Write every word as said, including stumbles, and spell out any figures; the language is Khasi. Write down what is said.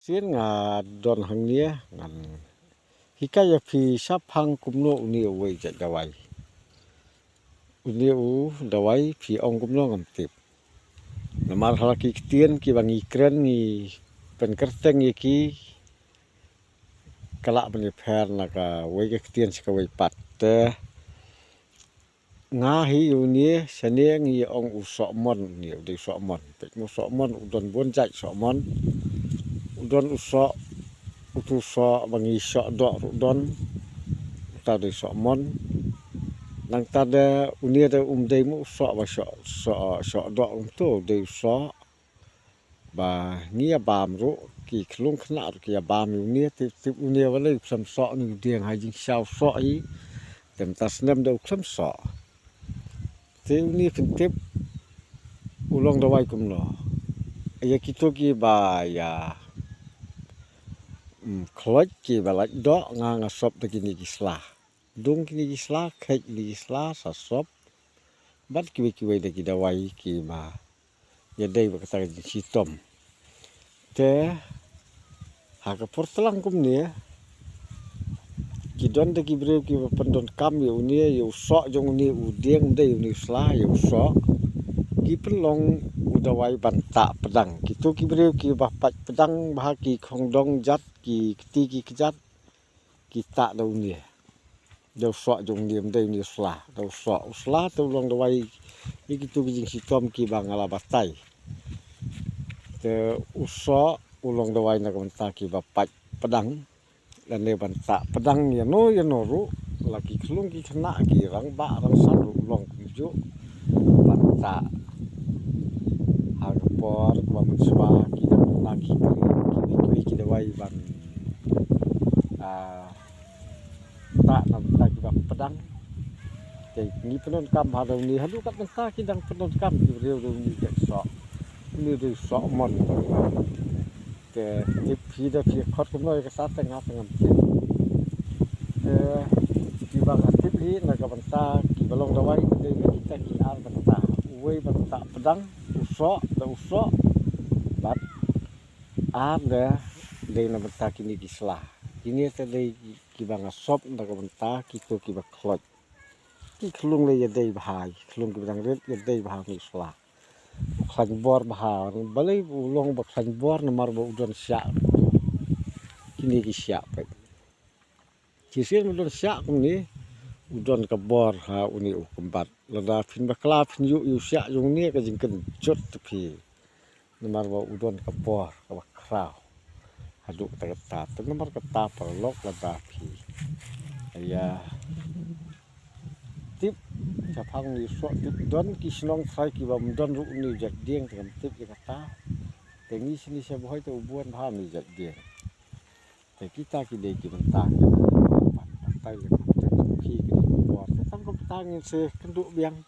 Ktien nga don hangne ngan hikai ïa phi shaphang kumno une uwei jait dawai. Une u dawai phi ong kumno ngam tip. Namar ha la ki ktien kiba ngi kren ngi pynkyrteng ïa ki ka lah ban ïapher na kawei ka ktien sha kawei pat. Te nga hi une shane ngi ong u sohmon, une u dei u sohmon. Peit mo sohmon u don bun jait sohmon. U don u soh, utu u soh ba ngi soh doh ruh don. Uta u dei sohmon. Nangta de une de um dei mo u soh ba soh, soh, soh doh um tu u dei u soh ba ngi ïa bam ruh, ki khlung khynnah ruh ki ïa bam ïa une. Tip tip une ba lei u khlem soh, une u dieng ha jingshisha u soh hi. Te mynta snem de u khlem soh. Te une phin tip u long dawai kumno. Ïa kito kiba ïa, mm, khloit kiba lait doh, nga nga sop da kine ki sla. Dung kine ki sla, kheit kine ki sla sa sop. Bad kiwei kiwei de ki dawai kiba ïadei bad kata ka jingshitom. Te ha ka por tlang kumne ki don de ki briew kiba pyndonkam ïa une, ïa u soh jong une u dieng, ym dei une u sla, ïa u soh. Ki pynlong u dawai ban tah pdang. Kito ki briew kiba pait pdang bha, ki khongdong jat, ki kti ki kjat, ki tah da une. Da u soh jong une, ym dei une u sla, da u soh. U sla te u long dawai ïa kito ki jingshitom kiba nga la batai. Te u soh u long dawai na ka bynta kiba pait pdang lane ban tah pdang ïano ïano ruh. La ki khlung ki khynnah, ki rangbah rangsan ruh u long kumjuh ban tah. Ha ka por kaba mynshuwa ki dang na ki kri, ki dei ki dawai ban, ah, tah na bynta kiba pdang. Te ngi pyndonkam ha da une, haduh kat mynta ki dang pyndonkam ki briew da une, dei soh. Une dei sohmon. Te tip phi da phi khot kumno ïa kata te nga te ngam tip. Te kiba nga tip hi na ka bynta kiba long dawai te dei na kita ki ar bynta. Uwei ban tah pdang, u soh, da u soh. Bad ar de dei na bynta kine ki sla. Kine te dei kiba nga sop na ka bynta kito kiba khloit. Ki khlung lei ïadei bha, ki khlung kiba dang rit ïadei bha une u sla. U khlaiñ bor bha, balei u long ba khlaiñ bor, namar ba u don shiah. Kine ki shiah peit. Shisien u don shiah kumne, u don ka bor ha une u kymbat. Lada phin bakla phin ïuh ïa u shiah jong une, ka jingkynjut te phi. Namar ba u don ka bor kaba khraw. Haduh katta katta, te namar kata paralok lada phi ïa tip shaphang une u soh, tip don ki shnong trai kiba ym don ruh une u jait dieng, te ngam tip ïa kata. Te ngi shane sha Bhoi te u bun bha une u jait dieng. Te kita ki dei ki bynta kiba batai lem, te phi ki dei ki bor. Te tang kumta ngin sa kynduh biang.